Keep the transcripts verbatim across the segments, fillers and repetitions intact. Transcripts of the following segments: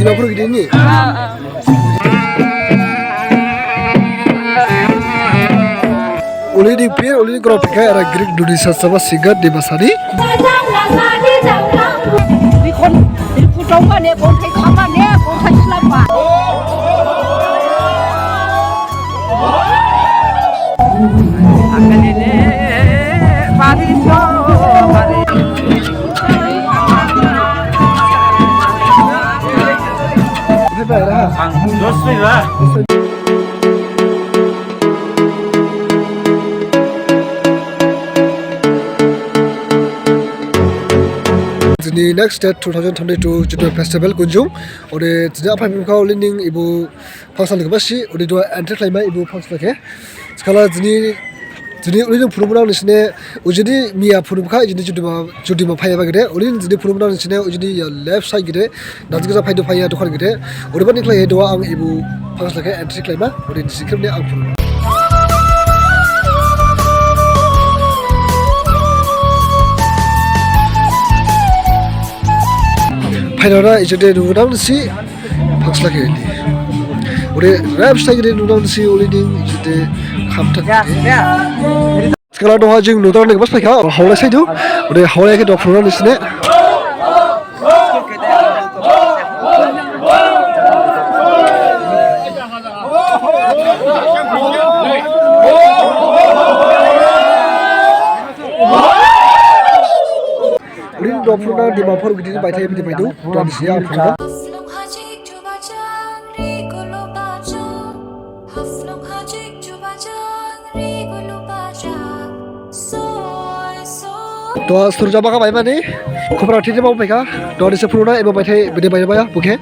Yaphur gidini. Uli di pir, uli di grop kai ara Greek Indonesia sama sigat di masani. Dikhon, dikhon jangba ne, khon thai khamba ne, khon thai slamba. Jini next date two thousand twenty-two Judo Festival Gunjung. Ode jini aphai mukha uli ning ibu Phangsla khe basi, ode duha entry khlaima ibu phangsla khe. Skala jini, jini uli ning phunukma nang nisine, ujini miya phunukha, jini judima, judima phaiyaba gede, uli ning jini phunukma nang nisine, ujini ya left side gede, najik jasa phaidu phaiya dukan gede, odebani khlaihi duha ang ibu phangsla khe entry khlaima, ode nisi khrip ne ang phunukma. Phainana ijede nunang nisi, phangsla khe ni. Ode rap style gede nunang nisi uli ning ijede khamthak. Skala duha jing nunang ning bas phaikha, haolai saidu. Ode haolai khe duha phunukna nisine. Uli ning duha phunukna Dimapur gede ni baithai bede baidu, duha nisi ang phunukna. Haflong hajik jubajang, rigolo bajang. Haflong hajik jubajang, rigolo bajang. Soy, soy. Duha surja baka baimani, khopra thide bau phaikha, duha nisi phunukna ebo baithai bede baimaya, bukhe.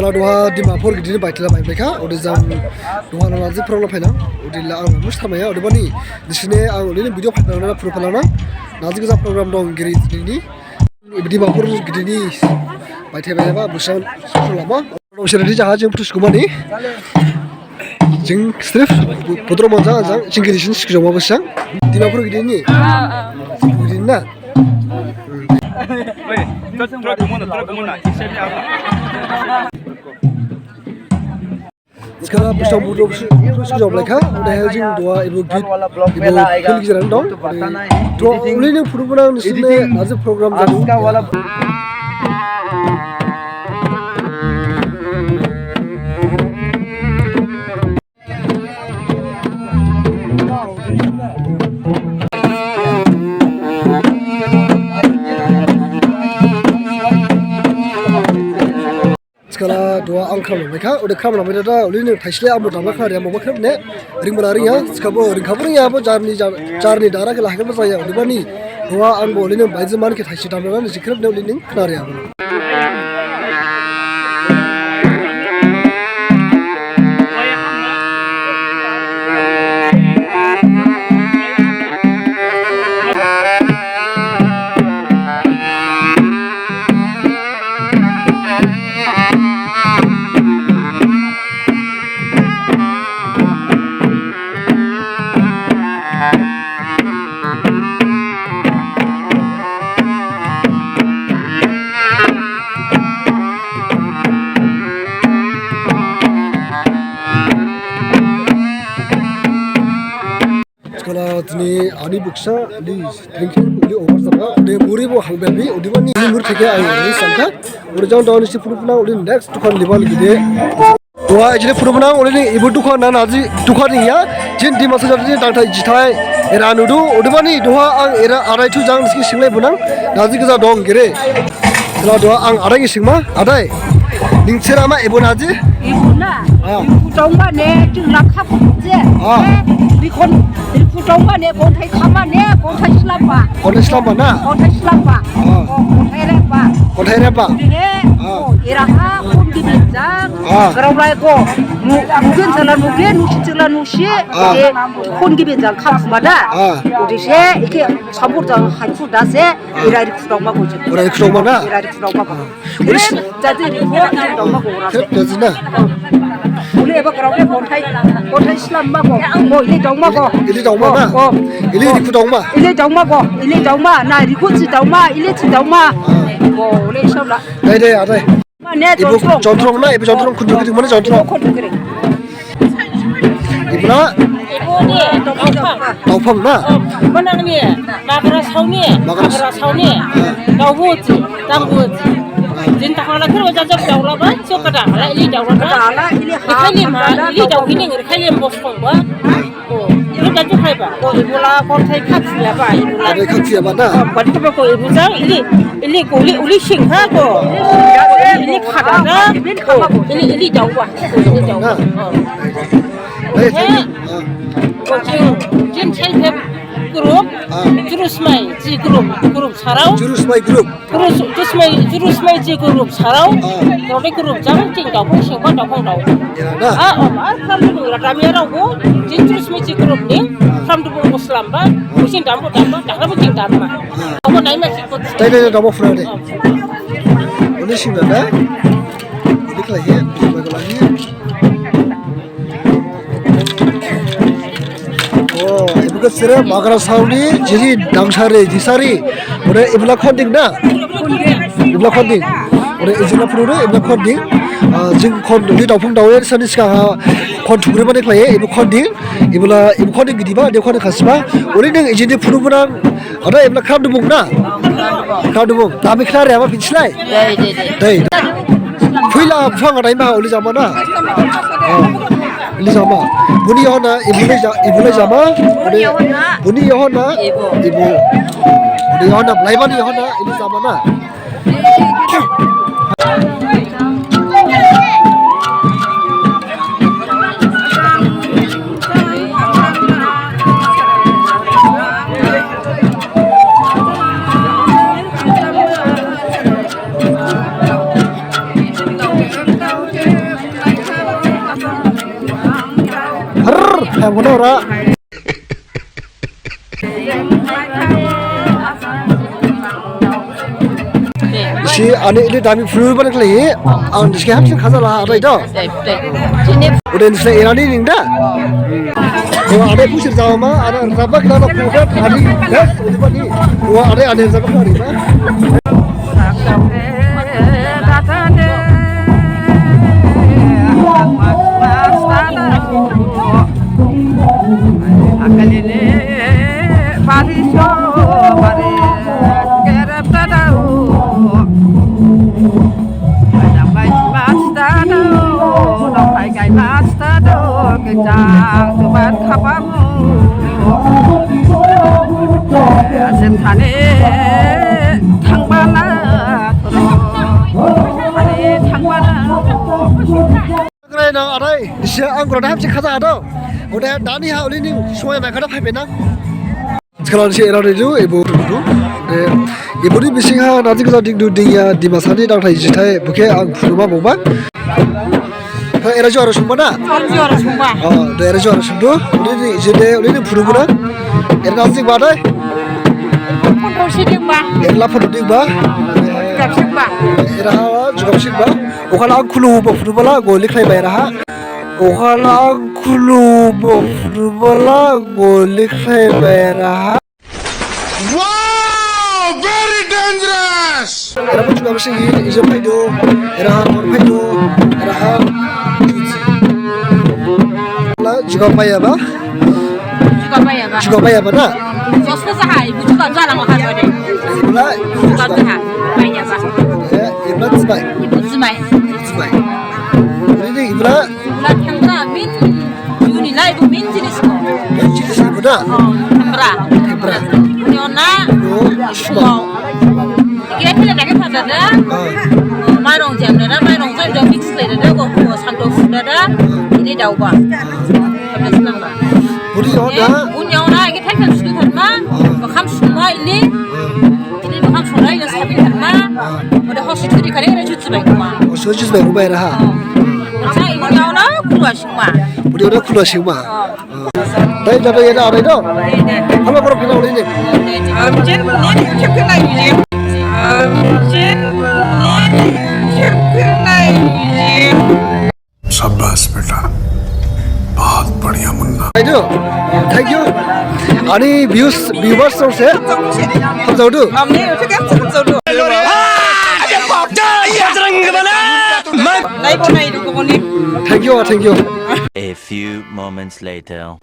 Duha Dimapur gidini baithila bai baikha, ode jang duha na naji program phaina, ode la ang mus tharmaya, odebani disine ang olini video phaina na phuru phalana, naji gija program dong giri dini, Dimapur gidini baithila bai ba, busan lama, dong siradi jaha jing putus kumani, jing strip, putro manja jang, jing giri sin sikjoma busan, Dimapur gidini, gidini na. Skala bisong budo su su jom lekha, udah hel jing dua ibu git, ibu git gijaran dong. To, uli ni phuru bunang nisine naji program jadu. Skala duha ang khram lamai kha, ode khram lamai dada, uli ni thaisle amo dama khna ria mo khram ne, ring bala ring ya, skabo ring khabo ring ya, bo jarni jar-, jarni dara khe lahai khe bo jaya, odebani, duha ang bo uli ni baiji man khe thaisi dam dada, ni jikhram ne uli ni khna ria bo. Skala dini ani buksa di drinking di over saba de muri bo hang baby, odebani muri theke ayo ni sangka, ode jang dawn si phuru phuna, ode next dukan libal gide. Duha ijine phuru bunang, uli ni ibu dukan na naji dukan ni ya, jin Dimasa jadi jin tangthai jithai, era nudu, odebani duha ang era arai thu jang siki singlai bunang, naji gija dong gere. Sela duha ang arai ni singma, adai. Ning sera ma ibu naji? Ibu na? Ah. Ibu dongba ne, jing lakha bukje. Ah. Bikon, ibu dongba ne, bonthai khama ne, bonthai slamba. Bonthai slamba na? Bonthai slamba. Ah. Oh, bonthai remba. Bonthai remba. Dine, ah, oh, era ha, kon gibi jang. Ah. Garao lai ko, nu-, nugen jala nugen, nusi jala nusi, ah, ode, khon gibi jang kham suma da. Ah. Ode se, ike, sambur jang haikhu da se, ah, era ri khudong ma ko je. Era ri khudong ma na? Era ri khudong ma ko. Ah. Ode se, jadi ri khudong ma ko ra se. Jadi na. Ode eba garao lai bonthai, bonthai slam ma ko. Mo ili dong ma ko. Ili dong ma na? Ko. Ili ri khudong ma. Ili dong ma ko. Ili dong ma. Na ri khu si dong ma. Ili si dong ma. Ah. Ko, ode sab la. Dai, dai, adai. Mane ibu jontrong. Jontrong na, ibu jontrong khunju kiri, mane jontrong. Khunju kiri. Ibu na? Ibu ni, dongphang. Dongphang na? Oh, manang ni, magra sauni, magra sauni. Daobu ji, dangbu ji. Jin takhla kiri wajah jab daola ba, so kada, ala ili daola ba. Kada, ala ili ha, ili ma, kada, ili daobu ini, ili bos kong ba. Ko, ibu jang jukhaiba. Ko, ibu la, ko thai khaphiyaba, ibu la. Ko thai khaphiyaba na? Ko, bani khaba ko, ibu jang, ili, ili ko, ili, uli singkha ko. Ili khadana ko, ili, ili daoba. Ko, ili daoba. Na? Ko. Hai, hai. Ko, jing, jing self help group, ah, Jurusmai, ji group, group sarao. Jurusmai group. Jurus, Jurusmai, Jurusmai ji group sarao. Ah. Rode group jang jing daophang singba daophang dao. Era na? Ah, oh, ar khram du ra damya rao bo, jing Jurusmai ji group ni, khram du bo slamba, bo sing dambo damba, dakhla bo jing damba. Ah. Abo naima si ko. Dai, dai, dai, damba phura de. Oh. Uli sing na? Uli khlaihi, uli khlaihi. Oh, ibu khe sere magra sauni, jiri dangsari, jisari. Ode ibu la khonding na? Ibu la khonding. Ode ijila phuru re, ibu la khonding. Ah, jing khon, uli daophang daoya, sani sika ha, khon thukri mane khlaihi, ibu khonding. Ibu la, ibu khonding gidiba, de khonding khasiba. Uli ning ijini phuru bunang, Ada, ibu la khram dubung na? Khram dubung. Dami khna re, ama phin slai? Dei, dei, dei. Dei. Phuila phang ada ima uli jama na? Oh. Uli jama. Buni yahon na, ibu lai ja-, ibu lai jama. Buni yahon na. Buni yahon na. Ibu. Ibu. Buni yahon na, laibani yahon na, ibu jama na. Ang bono ora. Si ani ili dami phuru bani khlaihi, ang nisi khe hamsin khaja la adai do. Ode nisi erani ning da? O adai phusir jama, ada rajabba khlana phuru bani, yes, ode bani. O adai ani rajabba khlana ning da? Krai nang adai, nisi ang kura hamsi khaja ado. Ode dani ha uli ning sumai mai khada phaibe nang. Sekarang si era redu, ibu redu. De, ibu ni bising ha naji khaja dingdu dingya, Dimasa ni dangthai jithai, bo khe ang phuruma bongba. Ha, era jo aro sungba na? Era jo aro sungba. O, de era jo aro sungdu. Uli ni, jide, uli ni phuruma na? Era naji ba dai? Pondro si dingba. Era la pondro dingba. Jugap singba. Era ha, jugap singba. Okhala ang khulu bo phurubala goli khlaiba eraha. Okhala ang khulu bo phurubala goli khlaiba eraha. Wow! Very dangerous! Era bo jugap singhi, ijab phaidu, eraha hor phaidu, eraha. La jugap phaiya ba? Jugap phaiya ba? Jugap phaiya ba na? Jospo sahai, bu jugap jala ma kha de. Ibla jugap jaha, phaiya ba? Eh, ibla jumai. Ibu jumai. Jumai. Ini ibla. Ibla thangbra, min. Juni lai bu min jinis ko. Min jinis ko da? O, thangbra. Thangbra. Ini ona. O, sumau. Kira kira dake pada da. Ah. Mairong jam da, mairong jam jam mix lai da, ko, ko santo da da. Ini dauba. Budi ona. Budi ona, ini kan kan sudah kan ma. Makham semua ini. Ini makham semua ini sabi kan ma. Udah hosi turi kare kare jutsu baik ma. Hosi jutsu baik ma raha. Sa ini ona khulwa singma. Budi ona khulwa singma. Dai jado yeda adai do. Halo boro phina uli ni. Amjin ni chukna yujin. Amjin ni chukna yujin. शाबाश बेटा, बहुत बढ़िया Munna. Thank you. Thank you. Ani views, viewers song se. Hamjaodu. Amni uche kam hamjaodu. Nai bo nai du ko ni. Thank you, thank you. A few moments later.